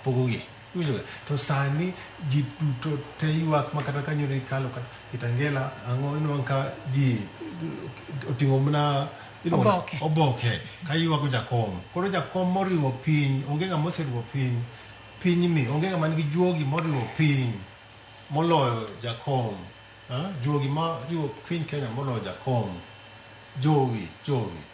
Pogogi. Iwinjo ga? To sani ji duto te ywak ma kata kanyo ikalo kata Kitengela ang'o inwang'o ka ji oting'o mana iluongo ni- Oboke. oboke ka ywago jakom. Koro jakom moriwo piny onge ng'ama oseriwo piny pinyni onge ng'ama nigi juogi moriwo piny moloyo jakom. Ah, juogi mariwo piny Kenya moloyo jakom. Jowi, jowi.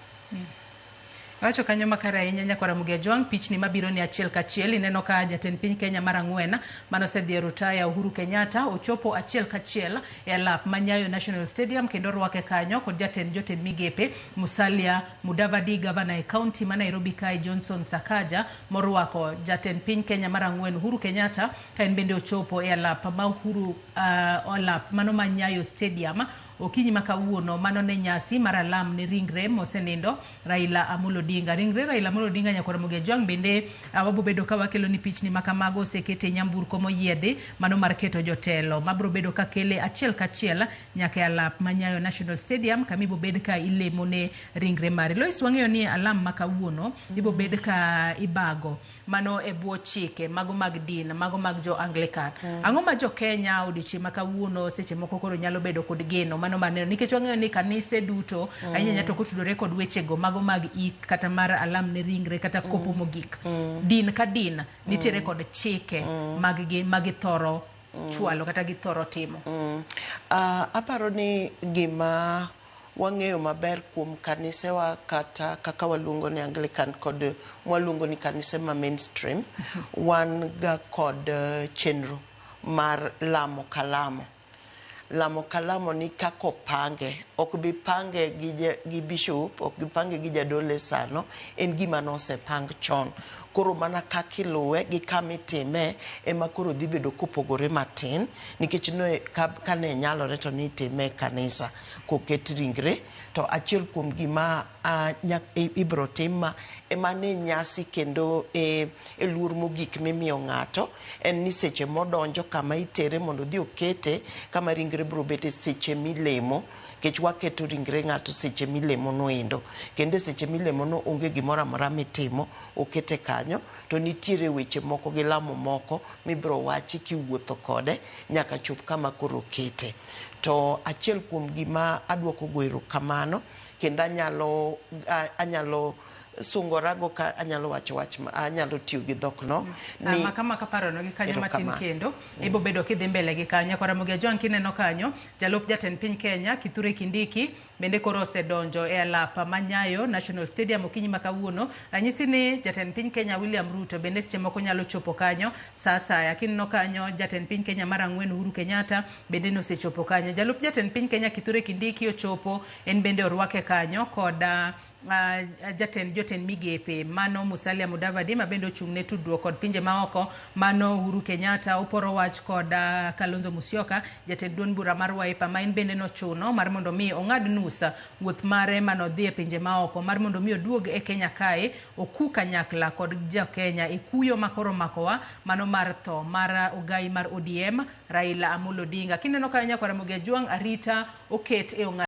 Iwacho kanyo makare ahinya nyakwar Ramogi Ajwang', pichni mabiro ni achiel kachiel ineno ka jatend piny Kenya mar ang'wen mane osedhi e rutaya Uhuru Kenyatta ochopo achiel kachiel e alap ma Nyayo National Stadium kendo orwake kanyo kod jatend jotend migepe Musalia Mudavadi, gavana e kaunti ma Nairobi kae Johnson Sakaja morwako jatend piny Kenya mar ang'wen Uhuru Kenyatta ka en bende ochopo e alap ma Uhuru alap mano ma Nyayo Stadium Okinyi ma kawuono, mano ne nyasi mar alam ne ringre mosenindo Raila Amolo Odinga. Ringre Raila Amolo Odinga Nyakwar Ramogi Ajwang' bende wabobedo ka wakelo ni pichni ma kamago osekete e nyamburko moyiedhi mano mar keto jotelo mabro bedo ka kele achiel kachiel nyaka e alap ma Nyayo National Stadium kama ibobed ka ilemo ne ringre mare. Lois, wang'eyo ni alam ma kawuono ibobed ka ibago Mano e bwo chike mago mag din, mago mag jo Anglican. Ang'o ma jo Kenya odiochieng' ma kawuono seche moko koro nyalo bedo kod geno mano mar neno nikech wang'eyo ni kanise duto ahinya ahinya to kotudore kod wechego mago mag ik kata mar alam ne ringre kata kopo mogik. Din ka din nitiere kod chike mag gi ma githoro chwalo kata githoro timo. Aparo ni gima Wang'eyo maber kuom kanisewa kata kaka waluongo ni Anglican kod mwaluongo ni kanise ma mainstream, wan ga kod chenro mar lamo ka lamo. Lamo ka lamo ni kaka opange, ok bi pange gi, gi bishop, ok bi pange gi jadolo e sano, en gima nosepang chon. Koro mana kaka iluwe gi kama itime ema koro dhi bedo kopogore matin, nikech ne, kane nyalore to nitime e kanisa. Koket ringre to achiel kuom gima ibiro tim ma ema ne nyasi kendo e luor mogik mimiyo ng'ato en ni seche modonjo kama itere mondo odhi okete kama ringre biro bete seche milemo nikech waketo ringre ng'ato seche milemo noendo kendo e seche milemo no onge gimoro amora mitimo okete kanyo to nitiere weche moko gi lamo moko mibiro wachi kiwuotho kode nyaka chop kama koro okete. To achiel kuom gima aduoko go erokamano kendo anyalo anyalo sungorago ka anyalo wacho wach anyalo tiyo gi dhok no ni maka maka parono gi kanyo matin kendo ibo bedo kidhi mbele gi kanyo. Nyakwar Ramogi Ajwang' kineno kanyo jalup jatend piny Kenya Kithure Kindiki Bende koro osedonjo e alap ma Nyayo National Stadium okinyi ma kawuono. Ranyisi ni jatend piny Kenya William Ruto bende seche moko nyalo chopo kanyo sa asaya. Kineno kanyo jatend piny Kenya mar ang'wen Uhuru Kenyatta bende nosechopo kanyo. Jalup jatend piny Kenya Kithure Kindiki ochopo en bende orwake kanyo kod jatend jotend migepe mano Musalia Mudavadi ma bende ochung' ne tudruok kod pinje maoko mano Uhuru Kenyatta oporo wach kod Kalonzo Musyoka jatend duond bura mar Wiper ma en bende nochuno mar mondo mi ong'ad nus wuoth mare mane odhi e pinje maoko mar mondo mi oduog e Kenya kae oku kanyakla kod jo Kenya e kuyo ma koro omakowa mano mar tho mar ogai mar ODM Raila Amolo Odinga. Kineno kanyo nyakwar Ramogi Ajwang' arita oket e